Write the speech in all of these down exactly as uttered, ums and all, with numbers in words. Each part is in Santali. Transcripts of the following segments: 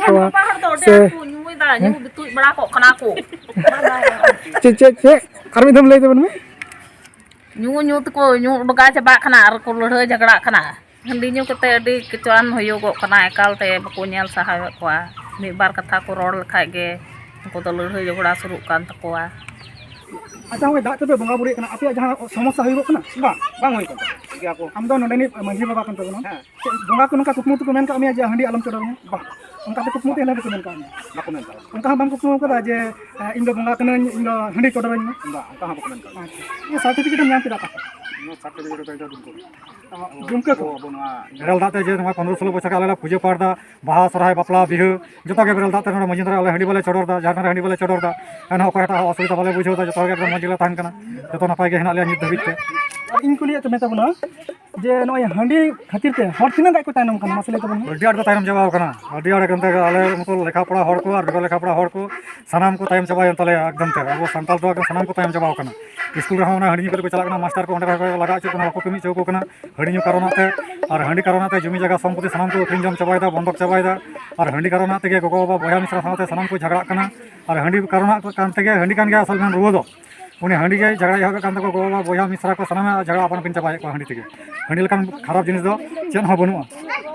ᱠᱚᱣᱟ ᱵᱟᱵᱟ ᱦᱚᱲ ᱫᱚ ᱚᱸᱰᱮ ᱥᱮ ᱠᱚ ᱧᱩᱭᱫᱟ, ᱧᱩ ᱵᱤᱛᱩᱡ ᱵᱟᱲᱟ ᱠᱚᱜ ᱠᱟᱱᱟ ᱠᱚ᱾ ᱪᱮᱫ, ᱪᱮᱫ, ᱪᱮᱫ? ᱟᱨ ᱢᱤᱫ ᱫᱷᱟᱣ ᱞᱟᱹᱭ ᱛᱟᱵᱚᱱ ᱢᱮ᱾ ᱧᱩ ᱧᱩ ᱛᱮᱠᱚ ᱧᱩ ᱰᱚᱜᱟ ᱪᱟᱵᱟᱜ ᱠᱟᱱᱟ ᱟᱨ ᱠᱚ ᱞᱟᱹᱲᱦᱟᱹᱭ ᱡᱷᱟᱜᱽᱲᱟᱜ ᱠᱟᱱᱟ᱾ ᱦᱟᱺᱰᱤ ᱧᱩ ᱠᱟᱛᱮ ᱟᱹᱰᱤ ᱠᱮᱪᱟᱱ ᱦᱩᱭᱩᱜᱚᱜ ᱠᱟᱱᱟ, ᱮᱠᱟᱞ ᱛᱮ ᱵᱟᱠᱚ ᱧᱮᱞ ᱥᱟᱦᱟᱣᱮᱫ ᱠᱚᱣᱟ᱾ ᱢᱤᱫ ᱵᱟᱨ ᱠᱟᱛᱷᱟ ᱠᱚ ᱨᱚᱲ ᱞᱮᱠᱷᱟᱡ ᱜᱮ ᱩᱱᱠᱩ ᱫᱚ ᱞᱟᱹᱲᱦᱟᱹᱭ ᱡᱷᱚᱜᱽᱲᱟ ᱥᱩᱨᱩᱜ ᱠᱟᱱ ᱛᱟᱠᱚᱣᱟ᱾ ᱟᱪᱪᱷᱟ, ᱦᱚᱸᱜᱼᱚᱭ ᱫᱟᱜ ᱛᱮᱯᱮ ᱵᱚᱸᱜᱟ ᱵᱩᱨᱩᱭᱮᱫ ᱠᱟᱱᱟ, ᱟᱯᱮᱭᱟᱜ ᱡᱟᱦᱟᱸ ᱥᱚᱢᱚᱥᱥᱟ ᱦᱩᱭᱩᱜᱚᱜ ᱠᱟᱱᱟ? ᱵᱟᱝ, ᱵᱟᱝ ᱦᱩᱭ ᱠᱟᱱ ᱛᱟᱠᱚᱣᱟ᱾ ᱴᱷᱤᱠ ᱜᱮᱭᱟ ᱠᱚ᱾ ᱟᱢ ᱫᱚ ᱱᱚᱰᱮᱱᱤᱡ ᱢᱟᱹᱡᱷᱤ ᱵᱟᱵᱟ ᱠᱟᱱ ᱛᱟᱵᱚᱱᱟ᱾ ᱦᱮᱸ᱾ ᱪᱮᱫ ᱵᱚᱸᱜᱟ ᱠᱚ ᱱᱚᱝᱠᱟ ᱠᱩᱠᱢᱩ ᱛᱮᱠᱚ ᱢᱮᱱ ᱠᱟᱜ ᱢᱮᱭᱟ ᱡᱮ ᱦᱟᱺᱰᱤ ᱟᱞᱚᱢ ᱪᱚᱰᱚᱨ ᱢᱮ? ᱵᱟᱝ, ᱚᱱᱠᱟ ᱫᱚ ᱠᱩᱠᱢᱩ ᱛᱮ ᱦᱚᱸ ᱵᱟᱠᱚ ᱢᱮᱱ ᱠᱟᱜ ᱢᱮᱭᱟ᱾ ᱵᱟᱠᱚ ᱢᱮᱱ ᱠᱟᱜ ᱢᱮᱭᱟ᱾ ᱚᱱᱠᱟ ᱦᱚᱸ ᱵᱟᱢ ᱠᱩᱠᱢᱩ ᱠᱟᱫᱟ ᱡᱮ, ᱮᱸ, ᱤᱧ ᱫᱚ ᱵᱚᱸᱜᱟ ᱠᱟᱹᱱᱟᱹᱧ, ᱤᱧ ᱫᱚ ᱦᱟᱺᱰᱤ ᱪᱚᱰᱚᱨᱟᱹᱧ ᱢᱮ? ᱵᱟᱝ, ᱚᱱᱠᱟ ᱦᱚᱸ ᱵᱟᱠᱚ ᱢᱮᱱ ᱠᱟᱜ ᱢᱮᱭᱟ᱾ ᱟᱪᱪᱷᱟ, ᱤᱭᱟᱹ ᱥᱟᱨᱴᱤᱯᱷᱤᱠᱮᱴ ᱮᱢ ᱧᱟᱢ ᱠᱮᱫᱟ ᱚᱠᱟ ᱠᱷᱚᱱ? ᱱᱚᱣᱟ ᱥᱟᱨᱴᱤᱯᱷᱤᱠᱮᱴ ᱫᱚ ᱮᱴᱟᱜ ᱨᱩᱢ ᱠᱷᱚᱱ᱾ ᱚ, ᱫᱩᱢᱠᱟᱹ ᱠᱷᱚᱱ? ᱟᱵᱚ ᱱᱚᱣᱟ ᱵᱮᱨᱮᱞ ᱫᱟᱜ ᱛᱮ ᱡᱮ ᱱᱚᱣᱟ ᱯᱚᱱᱨᱚ ᱥᱳᱞᱳ ᱵᱚᱪᱷᱚᱨ ᱜᱮ ᱟᱞᱮ ᱞᱮ ᱯᱩᱡᱟᱹ ᱯᱟᱴ ᱫᱟ, ᱵᱟᱦᱟ, ᱥᱚᱨᱦᱟᱭ, ᱵᱟᱯᱞᱟ, ᱵᱤᱦᱟᱹ, ᱡᱚᱛᱚ ᱜᱮ ᱵᱮᱨᱮᱞ ᱫᱟᱜ ᱛᱮ ᱱᱚᱰᱮ ᱢᱟᱹᱡᱷᱤ ᱛᱷᱟᱱ ᱨᱮ ᱟᱞᱮ ᱦᱟᱺᱰᱤ ᱵᱟᱞᱮ ᱪᱚᱰᱚᱨ ᱫᱟ, ᱡᱟᱦᱮᱨ ᱛᱷᱟᱱ ᱨᱮ ᱦᱟᱺᱰᱤ ᱵᱟᱞᱮ ᱪᱚᱰᱚᱨ ᱫᱟ, ᱮᱱᱦᱚᱸ ᱚᱠᱚᱭ ᱦᱚᱸ ᱮᱴᱟᱜ ᱦᱚᱲ ᱚᱥᱩᱵᱤᱫᱷᱟ ᱵᱟᱞᱮ ᱵᱩᱡᱷᱟᱹᱣ ᱫᱟ, ᱡᱚᱛᱚ ᱦᱚᱲ ᱜᱮ ᱮᱠᱫᱚᱢ ᱢᱚᱡᱽ ᱜᱮᱞᱮ ᱛᱟᱦᱮᱱ ᱠᱟᱱᱟ, ᱡᱚᱛᱚ ᱱᱟᱯᱟᱭ ᱜᱮ ᱦᱮᱱᱟᱜ ᱞᱮᱭᱟ ᱱᱤᱛ ᱫᱷᱟᱹᱵᱤᱡ ᱛᱮ᱾ ᱟᱨ ᱤᱧ ᱠᱩᱞᱤᱭᱮᱫ ᱛᱮ ᱢᱮᱛᱟ ᱵᱚᱱᱟ ᱡᱮ ᱱᱚᱜᱼᱚᱭ ᱦᱟᱺᱰᱤ ᱠᱷᱟᱹᱛᱤᱨ ᱛᱮ ᱦᱚᱲ ᱛᱤᱱᱟᱹᱜ ᱜᱟᱱ ᱠᱚ ᱛᱟᱭᱱᱚᱢ ᱠᱟᱱᱟ, ᱢᱟᱥᱮ ᱞᱟᱹᱭ ᱛᱟᱵᱚᱱ ᱢᱮ᱾ ᱟᱹᱰᱤ ᱟᱸᱴ ᱠᱚ ᱛᱟᱭᱱᱚᱢ ᱪᱟᱵᱟᱣ ᱠᱟᱱᱟ, ᱟᱹᱰᱤ ᱟᱸᱴ ᱮᱠᱫᱚᱢ ᱛᱮ ᱟᱞᱮ ᱢᱚᱛᱚ ᱞᱮᱠᱷᱟ ᱯᱚᱲᱟ ᱦᱚᱲ ᱠᱚ ᱟᱨ ᱵᱮᱜᱚᱨ ᱞᱮᱠᱷᱟ ᱯᱚᱲᱟ ᱦᱚᱲ ᱠᱚ ᱥᱟᱱᱟᱢ ᱠᱚ ᱛᱟᱭᱚᱢ ᱪᱟᱵᱟᱭᱮᱱ ᱛᱟᱞᱮᱭᱟ ᱮᱠᱫᱚᱢ ᱛᱮ᱾ ᱟᱵᱚ ᱥᱟᱱᱛᱟᱲ ᱫᱚ ᱮᱠᱫᱚᱢ ᱥᱟᱱᱟᱢ ᱠᱚ ᱛᱟᱭᱚᱢ ᱪᱟᱵᱟᱣ ᱠᱟᱱᱟ᱾ ᱥᱠᱩᱞ ᱨᱮᱦᱚᱸ ᱚᱱᱟ ᱦᱟᱺᱰᱤ ᱧᱩ ᱠᱟᱛᱮ ᱠᱚ ᱪᱟᱞᱟᱜ ᱠᱟᱱᱟ, ᱢᱟᱥᱴᱟᱨ ᱠᱚ ᱚᱸᱰᱮ ᱠᱷᱚᱱ ᱠᱚ ᱞᱟᱜᱟ ᱦᱚᱪᱚᱜ ᱠᱟᱱᱟ, ᱵᱟᱠᱚ ᱠᱟᱹᱢᱤ ᱦᱚᱪᱚ ᱟᱠᱚ ᱠᱟᱱᱟ᱾ ᱦᱟᱺᱰᱤ ᱧᱩ ᱠᱟᱨᱚᱱᱟᱜ ᱛᱮ, ᱟᱨ ᱦᱟᱺᱰᱤ ᱠᱟᱨᱚᱱᱟᱜ ᱛᱮ ᱡᱩᱢᱤ ᱡᱟᱭᱜᱟ ᱥᱚᱢᱯᱚᱛᱤ ᱥᱟᱱᱟᱢ ᱠᱚ ᱟᱹᱠᱷᱨᱤᱧ ᱡᱚᱢ ᱪᱟᱵᱟᱭᱮᱫᱟ, ᱵᱚᱱᱫᱚᱠ ᱪᱟᱵᱟᱭᱮᱫᱟ᱾ ᱟᱨ ᱦᱟᱺᱰᱤ ᱠᱟᱨᱚᱱᱟᱜ ᱛᱮᱜᱮ ᱜᱚᱜᱚ ᱵᱟᱵᱟ ᱵᱚᱭᱦᱟ ᱢᱤᱥᱨᱟ ᱥᱟᱶᱛᱮ ᱥᱟᱱᱟᱢ ᱠᱚ ᱡᱷᱟᱜᱽᱲᱟᱜ ᱠᱟᱱᱟ᱾ ᱟᱨ ᱦᱟᱺᱰᱤ ᱠᱟᱨᱚᱱᱟᱜ ᱠᱟᱱ ᱛᱮᱜᱮ, ᱦᱟᱺᱰᱤ ᱠᱟᱱ ᱜᱮᱭᱟ ᱟᱥᱚᱞ ᱢᱮᱱ ᱨᱩᱣᱟᱹ ᱫᱚ᱾ ᱩᱱᱤ ᱦᱟᱺᱰᱤ ᱜᱮ ᱡᱷᱟᱜᱽᱲᱟ ᱮᱦᱚᱵᱮᱫ ᱠᱟᱱ ᱛᱟᱠᱚ, ᱜᱚᱜᱚ ᱵᱟᱵᱟ ᱵᱚᱭᱦᱟ ᱢᱤᱥᱨᱟ ᱠᱚ ᱥᱟᱱᱟᱢᱟᱜ ᱡᱷᱟᱜᱽᱲᱟ ᱟᱯᱟᱱ ᱟᱹᱯᱤᱱ ᱪᱟᱵᱟᱭᱮᱫ ᱠᱚᱣᱟ ᱦᱟᱺᱰᱤ ᱛᱮᱜᱮ᱾ ᱦᱟᱺᱰᱤ ᱞᱮᱠᱟᱱ ᱠᱷᱟᱨᱟᱯ ᱡᱤᱱᱤᱥ ᱫᱚ ᱪᱮᱫ ᱦᱚᱸ ᱵᱟᱹᱱᱩᱜᱼᱟ᱾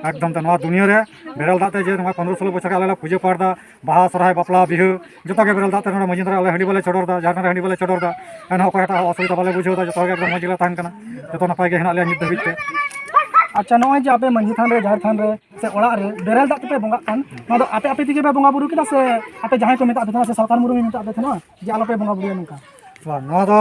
ᱮᱠᱫᱚᱢ ᱛᱮ ᱱᱚᱣᱟ ᱫᱩᱱᱤᱭᱟᱹ ᱨᱮ ᱵᱮᱨᱮᱞ ᱫᱟᱜ ᱛᱮ ᱡᱮ ᱱᱚᱣᱟ ᱯᱚᱱᱨᱚ ᱥᱳᱞᱳ ᱵᱚᱪᱷᱚᱨ ᱜᱮ ᱟᱞᱮ ᱞᱮ ᱯᱩᱡᱟᱹ ᱯᱟᱴ ᱫᱟ, ᱵᱟᱦᱟ, ᱥᱚᱨᱦᱟᱭ, ᱵᱟᱯᱞᱟ, ᱵᱤᱦᱟᱹ, ᱡᱚᱛᱚ ᱜᱮ ᱵᱮᱨᱮᱞ ᱫᱟᱜ ᱛᱮ ᱱᱚᱰᱮ ᱢᱟᱹᱡᱷᱤ ᱛᱷᱟᱱ ᱨᱮ ᱟᱞᱮ ᱦᱟᱺᱰᱤ ᱵᱟᱞᱮ ᱪᱚᱰᱚᱨ ᱫᱟ, ᱡᱟᱦᱮᱨ ᱛᱷᱟᱱ ᱨᱮ ᱦᱟᱺᱰᱤ ᱵᱟᱞᱮ ᱪᱚᱰᱚᱨ ᱫᱟ, ᱮᱱᱦᱚᱸ ᱚᱠᱚᱭ ᱦᱚᱸ ᱮᱴᱟᱜ ᱦᱚᱲ ᱚᱥᱩᱵᱤᱫᱷᱟ ᱵᱟᱞᱮ ᱵᱩᱡᱷᱟᱹᱣ ᱫᱟ, ᱡᱚᱛᱚ ᱦᱚᱲ ᱜᱮ ᱮᱠᱫᱚᱢ ᱢᱚᱡᱽ ᱜᱮᱞᱮ ᱛᱟᱦᱮᱱ ᱠᱟᱱᱟ, ᱡᱚᱛᱚ ᱱᱟᱯᱟᱭ ᱜᱮ ᱦᱮᱱᱟᱜ ᱞᱮᱭᱟ ᱱᱤᱛ ᱫᱷᱟᱹᱵᱤᱡ ᱛᱮ᱾ ᱟᱪᱪᱷᱟ, ᱱᱚᱜᱼᱚᱭ ᱡᱮ ᱟᱯᱮ ᱢᱟᱹᱡᱷᱤ ᱛᱷᱟᱱ ᱨᱮ, ᱡᱟᱦᱮᱨ ᱛᱷᱟᱱ ᱨᱮ ᱥᱮ ᱚᱲᱟᱜ ᱨᱮ ᱵᱮᱨᱮᱞ ᱫᱟᱜ ᱛᱮᱯᱮ ᱵᱚᱸᱜᱟᱜ ᱠᱟᱱ, ᱱᱚᱣᱟ ᱫᱚ ᱟᱯᱮ ᱟᱯᱮ ᱛᱮᱜᱮ ᱯᱮ ᱵᱚᱸᱜᱟ ᱵᱩᱨᱩ ᱠᱮᱫᱟ ᱥᱮ ᱟᱯᱮ ᱡᱟᱦᱟᱸᱭ ᱠᱚ ᱢᱮᱛᱟᱜ ᱯᱮ ᱛᱟᱦᱮᱱᱟ ᱥᱮ ᱥᱚᱨᱠᱟᱨ ᱢᱩᱨᱩᱢ ᱢᱮᱛᱟᱜ ᱯᱮ ᱛᱟᱦᱮᱱᱟ ᱡᱮ ᱟᱞᱚᱯᱮ ᱵᱚᱸᱜᱟ ᱵᱩᱨᱩᱭᱟ ᱱᱚᱝᱠᱟ? ᱵᱟᱝ, ᱱᱚᱣᱟ ᱫᱚ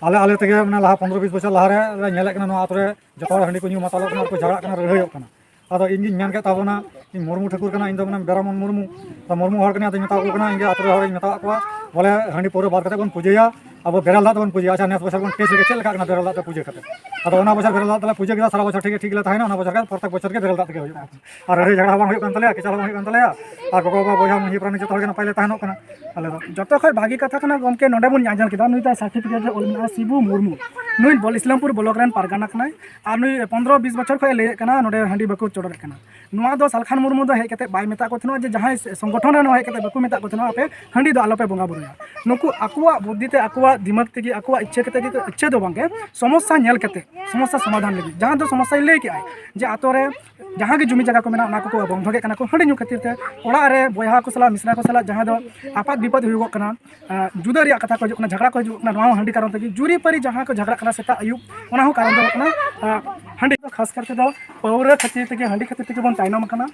ᱟᱞᱮ ᱟᱞᱮ ᱛᱮᱜᱮ, ᱢᱟᱱᱮ, ᱞᱟᱦᱟ ᱯᱚᱱᱨᱚ ᱵᱤᱥ ᱵᱚᱪᱷᱚᱨ ᱞᱟᱦᱟ ᱨᱮ ᱞᱮ ᱧᱮᱞᱮᱫ ᱠᱟᱱᱟ, ᱱᱚᱣᱟ ᱟᱛᱳ ᱨᱮ ᱡᱚᱛᱚ ᱦᱚᱲ ᱦᱟᱺᱰᱤ ᱠᱚ ᱧᱩ ᱢᱟᱛᱟᱞᱚᱜ ᱠᱟᱱᱟ ᱟᱨ ᱠᱚ ᱡᱷᱟᱜᱽᱲᱟᱜ ᱠᱟᱱᱟ, ᱞᱟᱹᱲᱦᱟᱹᱭᱚᱜ ᱠᱟᱱᱟ᱾ ᱟᱫᱚ ᱤᱧ ᱜᱤᱧ ᱢᱮᱱ ᱠᱮᱫ ᱛᱟᱵᱚᱱᱟ, ᱤᱧ ᱢᱩᱨᱢᱩ ᱴᱷᱟᱹᱠᱩᱨ ᱠᱟᱱᱟ, ᱤᱧ ᱫᱚ, ᱢᱟᱱᱮ, ᱵᱮᱨᱟᱢᱚᱱ ᱢᱩᱨᱢᱩ, ᱟᱫᱚ ᱢᱩᱨᱢᱩ ᱦᱚᱲ ᱠᱟᱹᱱᱟᱹᱧ, ᱟᱫᱚᱧ ᱢᱮᱛᱟ ᱠᱚ ᱠᱟᱱᱟ, ᱤᱧ ᱜᱮ ᱟᱛᱳ ᱨᱮ ᱦᱚᱲᱤᱧ ᱢᱮᱛᱟᱣᱟᱫ ᱠᱚᱣᱟ, ᱵᱚᱞᱮ, ᱦᱟᱺᱰᱤ ᱯᱟᱹᱣᱨᱟᱹ ᱵᱟᱫ ᱠᱟᱛᱮ ᱵᱚᱱ ᱯᱩᱡᱟᱹᱭᱟ, ᱟᱵᱚ ᱵᱮᱨᱮᱞ ᱫᱟᱜ ᱛᱮᱵᱚᱱ ᱯᱩᱡᱟᱹᱭᱟ᱾ ᱟᱪᱪᱷᱟ, ᱱᱮᱥ ᱵᱚᱪᱷᱚᱨ ᱵᱚᱱ ᱴᱮᱥᱴ ᱞᱮᱜᱮ ᱪᱮᱫ ᱞᱮᱠᱟ ᱠᱟᱱᱟ ᱵᱮᱨᱮᱞ ᱫᱟᱜ ᱛᱮ ᱯᱩᱡᱟᱹ ᱠᱟᱛᱮ᱾ ᱟᱫᱚ ᱚᱱᱟ ᱵᱚᱪᱷᱚᱨ ᱵᱮᱨᱮᱞ ᱫᱟᱜ ᱛᱮᱞᱮ ᱯᱩᱡᱟᱹ ᱠᱮᱫᱟ, ᱥᱟᱨᱟ ᱵᱚᱪᱷᱚᱨ ᱴᱷᱤᱠ ᱜᱮ, ᱴᱷᱤᱠ ᱜᱮᱞᱮ ᱛᱟᱦᱮᱱᱟ, ᱚᱱᱟ ᱵᱚᱪᱷᱚᱨ ᱜᱮ ᱯᱨᱚᱛᱮᱠ ᱵᱚᱪᱷᱚᱨ ᱜᱮ ᱵᱮᱨᱮᱞ ᱫᱟᱜ ᱛᱮᱜᱮ ᱦᱩᱭᱩᱜᱼᱟ᱾ ᱟᱨ ᱟᱹᱰᱤ ᱡᱷᱟᱜᱲᱟ ᱦᱚᱸ ᱵᱟᱝ ᱦᱩᱭᱩᱜ ᱠᱟᱱ ᱛᱟᱞᱮᱭᱟ, ᱠᱮᱪᱟᱞ ᱦᱚᱸ ᱵᱟᱝ ᱦᱩᱭᱩᱜ ᱠᱟᱱ ᱛᱟᱞᱮᱭᱟ, ᱟᱨ ᱜᱚᱜᱚ ᱵᱟᱵᱟ ᱵᱚᱭᱦᱟ ᱢᱟᱹᱭ ᱯᱟᱨᱟᱱᱤ ᱡᱚᱛᱚ ᱦᱚᱲ ᱜᱮ ᱱᱟᱯᱟᱭ ᱞᱮ ᱛᱟᱦᱮᱱᱚᱜ ᱠᱟᱱᱟ ᱟᱞᱮ ᱫᱚ᱾ ᱡᱚᱛᱚ ᱠᱷᱚᱱ ᱵᱷᱟᱹᱜᱤ ᱠᱟᱛᱷᱟ ᱠᱟᱱᱟ ᱜᱚᱢᱠᱮ, ᱱᱚᱰᱮ ᱵᱚᱱ ᱧᱮᱞ ᱧᱟᱢ ᱠᱮᱫᱟ, ᱱᱩᱭ ᱫᱚ ᱥᱟᱨᱴᱤᱯᱷᱤᱠᱮᱴ ᱨᱮ ᱚᱞ ᱢᱮᱱᱟᱜᱼᱟ ᱥᱤᱵᱩ ᱢᱩᱨᱢᱩ, ᱱᱩᱭ ᱵᱚᱞ ᱤᱥᱞᱟᱢᱯᱩᱨ ᱵᱞᱚᱠ ᱨᱮᱱ ᱯᱟᱨᱜᱟᱱᱟ ᱠᱟᱱᱟᱭ᱾ ᱟᱨ ᱱᱩᱭ ᱯᱚᱱᱫᱽᱨᱚ ᱵᱤᱥ ᱵᱚᱪᱷᱚᱨ ᱠᱷᱚᱱ ᱮ ᱞᱟᱹᱭᱮᱫ ᱠᱟᱱᱟ ᱱᱚᱰᱮ ᱦᱟᱺᱰᱤ ᱵᱟᱠᱚ ᱪᱚᱰᱚᱨᱮᱫ ᱠᱟᱱᱟ᱾ ᱱᱚᱣᱟ ᱫᱚ ᱥᱟᱞᱠᱷᱟᱱ ᱢᱩᱨᱢᱩ ᱫᱚ ᱦᱮᱡ ᱠᱟᱛᱮ ᱵᱟᱭ ᱢᱮᱛᱟᱜ ᱠᱚ ᱛᱟᱦᱮᱱᱟ ᱡᱮ ᱡᱟᱦᱟᱸᱭ ᱥᱚᱝᱜᱚᱴᱷᱚᱱ ᱨᱮ ᱱᱚᱣᱟ ᱦᱮᱡ ᱠᱟᱛᱮ ᱵᱟᱠᱚ ᱢᱮᱛᱟᱜ ᱠᱚ ᱛᱟᱦᱮᱱᱟ ᱟᱯᱮ ᱦᱟᱺᱰᱤ ᱫᱚ ᱟᱞᱚᱯᱮ ᱵᱚᱸᱜᱟ ᱵᱩᱨᱩᱭᱟ᱾ ᱱᱩᱠᱩ ᱟᱠᱚᱣᱟᱜ ᱵᱩᱫᱽᱫᱷᱤ ᱛᱮ, ᱟᱠᱚᱣᱟᱜ ᱫᱤᱢᱟᱜᱽ ᱛᱮᱜᱮ, ᱟᱠᱚᱣᱟᱜ ᱤᱪᱪᱷᱟᱹ ᱠᱟᱛᱮ ᱜᱮ, ᱤᱪᱪᱷᱟᱹ ᱫᱚ ᱵᱟᱝᱜᱮ, ᱥᱚᱢᱚᱥᱥᱟ ᱧᱮᱞ ᱠᱟᱛᱮ, ᱥᱚᱢᱚᱥᱥᱟ ᱥᱚᱢᱟᱫᱷᱟᱱ ᱞᱟᱹᱜᱤᱫ, ᱡᱟᱦᱟᱸ ᱫᱚ ᱥᱚᱢᱚᱥᱥᱟᱭ ᱞᱟᱹᱭ ᱠᱮᱜᱼᱟᱭ ᱡᱮ ᱟᱛᱳ ᱨᱮ ᱡᱟᱦᱟᱸ ᱜᱮ ᱡᱩᱢᱤ ᱡᱟᱭᱜᱟ ᱠᱚ ᱢᱮᱱᱟᱜᱼᱟ, ᱚᱱᱟ ᱠᱚᱠᱚ ᱵᱚᱱᱫᱷᱚᱠᱮᱫ ᱠᱟᱱᱟ ᱠᱚ ᱦᱟᱺᱰᱤ ᱧᱩ ᱠᱷᱟᱹᱛᱤᱨ ᱛᱮ᱾ ᱚᱲᱟᱜ ᱨᱮ ᱵᱚᱭᱦᱟ ᱠᱚ ᱥᱟᱞᱟᱜ, ᱢᱤᱥᱨᱟ ᱠᱚ ᱥᱟᱞᱟᱜ ᱡᱟᱦᱟᱸ ᱫᱚ ᱟᱯᱟᱛ ᱵᱤᱯᱚᱫ ᱦᱩᱭᱩᱜᱚᱜ ᱠᱟᱱᱟ, ᱟᱸ, ᱡᱩᱫᱟᱹ ᱨᱮᱭᱟᱜ ᱠᱟᱛᱷᱟ ᱠᱚ ᱦᱤᱡᱩᱜ ᱠᱟᱱᱟ, ᱡᱷᱟᱜᱽᱲᱟ ᱠᱚ ᱦᱤᱡᱩᱜ ᱠᱟᱱᱟ, ᱱᱚᱣᱟ ᱦᱚᱸ ᱦᱟᱺᱰᱤ ᱠᱟᱨᱚᱱ ᱛᱮᱜᱮ᱾ ᱡᱩᱨᱤᱯᱟᱹᱨᱤ ᱡᱟᱦᱟᱸ ᱠᱚ ᱡᱷᱟᱜᱽᱲᱟᱜ ᱠᱟᱱᱟ ᱥᱮᱛᱟᱜ ᱟᱹᱭᱩᱵ, ᱚᱱᱟ ᱦᱚᱸ ᱠᱟᱨᱚᱱ ᱫᱚ ᱦᱩᱭᱩᱜ ᱠᱟᱱᱟ, ᱟᱸ, ᱦᱟᱺᱰᱤ᱾ ᱠᱷᱟᱥ ᱠᱟᱨ ᱛᱮᱫᱚ ᱯᱟᱹᱣᱨᱟᱹ ᱠᱷᱟᱹᱛᱤᱨ ᱛᱮᱜᱮ, ᱦᱟᱺᱰᱤ ᱠᱷᱟᱹᱛᱤᱨ ᱛᱮᱜᱮ ᱵᱚᱱ ᱛᱟᱭᱱᱚᱢ ᱟᱠᱟᱱᱟ᱾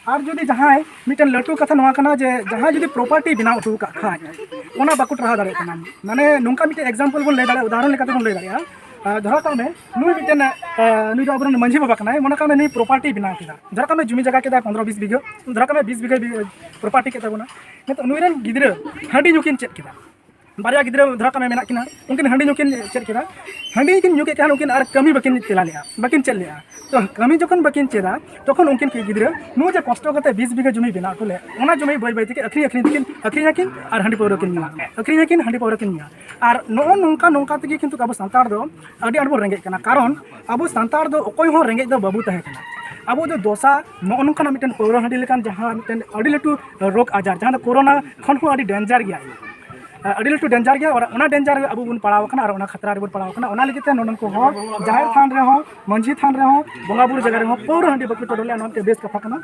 ᱟᱨ ᱡᱩᱫᱤ ᱡᱟᱦᱟᱸᱭ, ᱢᱤᱫᱴᱮᱱ ᱞᱟᱹᱴᱩ ᱠᱟᱛᱷᱟ ᱱᱚᱣᱟ ᱠᱟᱱᱟ ᱡᱮ ᱡᱟᱦᱟᱸᱭ ᱡᱩᱫᱤ ᱯᱨᱚᱯᱟᱨᱴᱤ ᱵᱮᱱᱟᱣ ᱦᱚᱴᱚ ᱟᱠᱟᱫ ᱠᱷᱟᱡ, ᱚᱱᱟ ᱵᱟᱠᱚ ᱴᱟᱨᱦᱟᱣ ᱫᱟᱲᱮᱭᱟᱜ ᱠᱟᱱᱟ᱾ ᱢᱟᱱᱮ ᱱᱚᱝᱠᱟ ᱢᱤᱫᱴᱮᱱ ᱮᱠᱡᱟᱢᱯᱚᱞ ᱵᱚᱱ ᱞᱟᱹᱭ ᱫᱟᱲᱮᱭᱟᱜᱼᱟ, ᱩᱫᱟᱦᱚᱨᱚᱱ ᱞᱮᱠᱟᱛᱮ ᱵᱚᱱ ᱞᱟᱹᱭ ᱫᱟᱲᱮᱭᱟᱜᱼᱟ᱾ ᱟᱨ ᱫᱷᱚᱨᱟᱣ ᱠᱟᱜ ᱢᱮ, ᱱᱩᱭ ᱢᱤᱫᱴᱮᱱ, ᱟᱨ, ᱱᱩᱭ ᱫᱚ ᱟᱵᱚᱨᱮᱱ ᱢᱟᱹᱡᱷᱤ ᱵᱟᱵᱟ ᱠᱟᱱᱟᱭ, ᱢᱚᱱᱮ ᱠᱟᱜ ᱢᱮ ᱱᱩᱭ ᱯᱨᱚᱯᱟᱨᱴᱤ ᱵᱮᱱᱟᱣ ᱠᱮᱫᱟ, ᱫᱷᱚᱨᱟᱣ ᱠᱟᱜ ᱢᱮ ᱵᱤᱥ ᱵᱤᱜᱷᱟᱹ, ᱫᱷᱚᱨᱟᱣ ᱠᱟᱜ ᱢᱮ ᱵᱤᱥ ᱵᱤᱜᱷᱟᱹ ᱯᱨᱚᱯᱟᱨᱴᱤ ᱠᱮᱫ ᱛᱟᱵᱚᱱᱟ᱾ ᱱᱤᱛᱚᱜ ᱱᱩᱭ ᱨᱮᱱ ᱜᱤᱫᱽᱨᱟᱹ ᱦᱟᱺᱰᱤ ᱧᱩ ᱠᱤᱱ ᱪᱮᱫ ᱠᱮᱫᱟ, ᱵᱟᱨᱭᱟ ᱜᱤᱫᱽᱨᱟᱹ ᱫᱷᱚᱨᱟᱣ ᱠᱟᱜ ᱢᱮ ᱢᱮᱱᱟᱜ ᱠᱤᱱᱟ, ᱩᱱᱠᱤᱱ ᱦᱟᱺᱰᱤ ᱧᱩ ᱠᱤᱱ ᱪᱮᱫ ᱠᱮᱫᱟ, ᱦᱟᱺᱰᱤ ᱠᱤᱱ ᱧᱩ ᱠᱮᱫ ᱠᱷᱟᱱ ᱩᱱᱠᱤᱱ ᱟᱨ ᱠᱟᱹᱢᱤ ᱵᱟᱹᱠᱤᱱ ᱪᱮᱞᱟ ᱞᱮᱫᱼᱟ, ᱵᱟᱹᱠᱤᱱ ᱪᱮᱫ ᱞᱮᱫᱼᱟ᱾ ᱛᱚ ᱠᱟᱹᱢᱤ ᱡᱚᱠᱷᱚᱱ ᱵᱟᱹᱠᱤᱱ ᱪᱮᱫᱟ, ᱛᱚᱠᱷᱚᱱ ᱩᱱᱠᱤᱱ ᱜᱤᱫᱽᱨᱟᱹ ᱱᱩᱭ ᱡᱮ ᱠᱚᱥᱴᱚ ᱠᱟᱛᱮ ᱵᱤᱥ ᱵᱤᱜᱷᱟᱹ ᱡᱚᱢᱤ ᱵᱮᱱᱟᱣ ᱦᱚᱴᱚ ᱞᱮᱫ, ᱚᱱᱟ ᱡᱚᱢᱤ ᱵᱟᱹᱭ ᱵᱟᱹᱭ ᱛᱮᱠᱤᱱ ᱟᱹᱠᱷᱨᱤᱧ, ᱟᱹᱠᱷᱨᱤᱧ ᱛᱮᱠᱤᱱ ᱟᱹᱠᱷᱨᱤᱧ ᱟᱹᱠᱤᱱ ᱟᱨ ᱦᱟᱺᱰᱤ ᱯᱟᱹᱣᱨᱟᱹ ᱠᱤᱱ ᱧᱩᱭᱟ, ᱟᱹᱠᱷᱨᱤᱧ ᱟᱹᱠᱤᱱ ᱦᱟᱺᱰᱤ ᱯᱟᱹᱣᱨᱟᱹ ᱠᱤᱱ ᱧᱩᱭᱟ᱾ ᱟᱨ ᱱᱚᱜᱼᱚ ᱱᱚᱝᱠᱟ, ᱱᱚᱝᱠᱟ ᱛᱮᱜᱮ ᱠᱤᱱᱛᱩ ᱟᱵᱚ ᱥᱟᱱᱛᱟᱲ ᱫᱚ ᱟᱹᱰᱤ ᱟᱸᱴ ᱵᱚᱱ ᱨᱮᱸᱜᱮᱡ ᱠᱟᱱᱟ᱾ ᱠᱟᱨᱚᱱ ᱟᱵᱚ ᱥᱟᱱᱛᱟᱲ ᱫᱚ ᱚᱠᱚᱭ ᱦᱚᱸ ᱨᱮᱸᱜᱮᱡ ᱫᱚ ᱵᱟᱵᱚ ᱛᱟᱦᱮᱸ ᱠᱟᱱᱟ᱾ ᱟᱵᱚ ᱫᱚ ᱫᱚᱥᱟ ᱱᱚᱜᱼᱚ ᱱᱚᱝᱠᱟᱱᱟᱜ ᱢᱤᱫᱴᱮᱱ ᱯᱟᱹᱣᱨᱟᱹ ᱦᱟᱺᱰᱤ ᱞᱮᱠᱟᱱ ᱡᱟᱦᱟᱸ ᱢᱤᱫᱴᱮᱱ ᱟᱹᱰᱤ ᱞᱟᱹᱴᱩ ᱨᱳᱜᱽ ᱟᱡᱟᱨ, ᱡᱟᱦᱟᱸ ᱫᱚ ᱠᱳᱨᱳᱱᱟ ᱠᱷᱚᱱ ᱦᱚᱸ ᱟᱹᱰᱤ ᱰᱮᱧᱡᱟᱨ ᱜᱮᱭᱟ, ᱟᱹᱰᱤ ᱞᱟᱹᱴᱩ ᱰᱮᱧᱡᱟᱨ ᱜᱮᱭᱟ᱾ ᱟᱨ ᱚᱱᱟ ᱰᱮᱧᱡᱟᱨ ᱨᱮ ᱟᱵᱚ ᱵᱚᱱ ᱯᱟᱲᱟᱣ ᱟᱠᱟᱱᱟ ᱟᱨ ᱚᱱᱟ ᱠᱷᱟᱛᱨᱟ ᱨᱮᱵᱚᱱ ᱯᱟᱲᱟᱣ ᱟᱠᱟᱱᱟ᱾ ᱚᱱᱟ ᱞᱟᱹᱜᱤᱫ ᱛᱮ ᱱᱚᱰᱮᱱ ᱠᱚ ᱦᱚᱲ ᱡᱟᱦᱮᱨ ᱛᱷᱟᱱ ᱨᱮᱦᱚᱸ, ᱢᱟᱹᱡᱷᱤ ᱛᱷᱟᱱ ᱨᱮᱦᱚᱸ, ᱵᱚᱸᱜᱟ ᱵᱩᱨᱩ ᱡᱟᱭᱜᱟ ᱨᱮᱦᱚᱸ ᱯᱟᱹᱣᱨᱟᱹ ᱦᱟᱺᱰᱤ ᱵᱟᱠᱚ ᱪᱚᱰᱚᱨ ᱞᱮᱫᱼᱟ᱾ ᱱᱚᱣᱟ ᱢᱤᱫᱴᱮᱱ ᱵᱮᱥ ᱠᱟᱛᱷᱟ ᱠᱟᱱᱟ᱾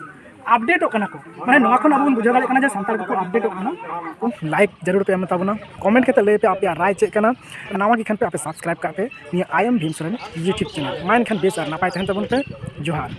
ᱟᱯᱰᱮᱴᱚᱜ ᱠᱟᱱᱟ ᱠᱚ, ᱢᱟᱱᱮ ᱱᱚᱣᱟ ᱠᱷᱚᱱ ᱟᱵᱚ ᱵᱚᱱ ᱵᱩᱡᱷᱟᱹᱣ ᱫᱟᱲᱮᱭᱟᱜ ᱠᱟᱱᱟ ᱡᱮ ᱥᱟᱱᱛᱟᱲ ᱠᱚᱠᱚ ᱟᱯᱰᱮᱴᱚᱜ ᱠᱟᱱᱟ᱾ ᱞᱟᱭᱤᱠ ᱡᱟᱹᱨᱩᱲ ᱯᱮ ᱮᱢ ᱛᱟᱵᱚᱱᱟ, ᱠᱚᱢᱮᱱᱴ ᱠᱟᱛᱮ ᱞᱟᱹᱭ ᱯᱮ ᱟᱯᱮᱭᱟᱜ ᱨᱟᱭ ᱪᱮᱫ ᱠᱟᱱᱟ᱾ ᱱᱟᱣᱟ ᱜᱮ ᱠᱷᱟᱱ ᱯᱮ ᱟᱯᱮ ᱥᱟᱵᱥᱠᱨᱟᱭᱤᱵ ᱠᱟᱜ ᱯᱮ ᱱᱤᱭᱟᱹ I am Bhim Soren YouTube channel. ᱢᱟ ᱮᱱᱠᱷᱟᱱ ᱵᱮᱥ ᱟᱨ ᱱᱟᱯᱟᱭ ᱛᱟᱦᱮᱱ ᱛᱟᱵᱚᱱ ᱯᱮ᱾ ᱡᱚᱦᱟᱨ᱾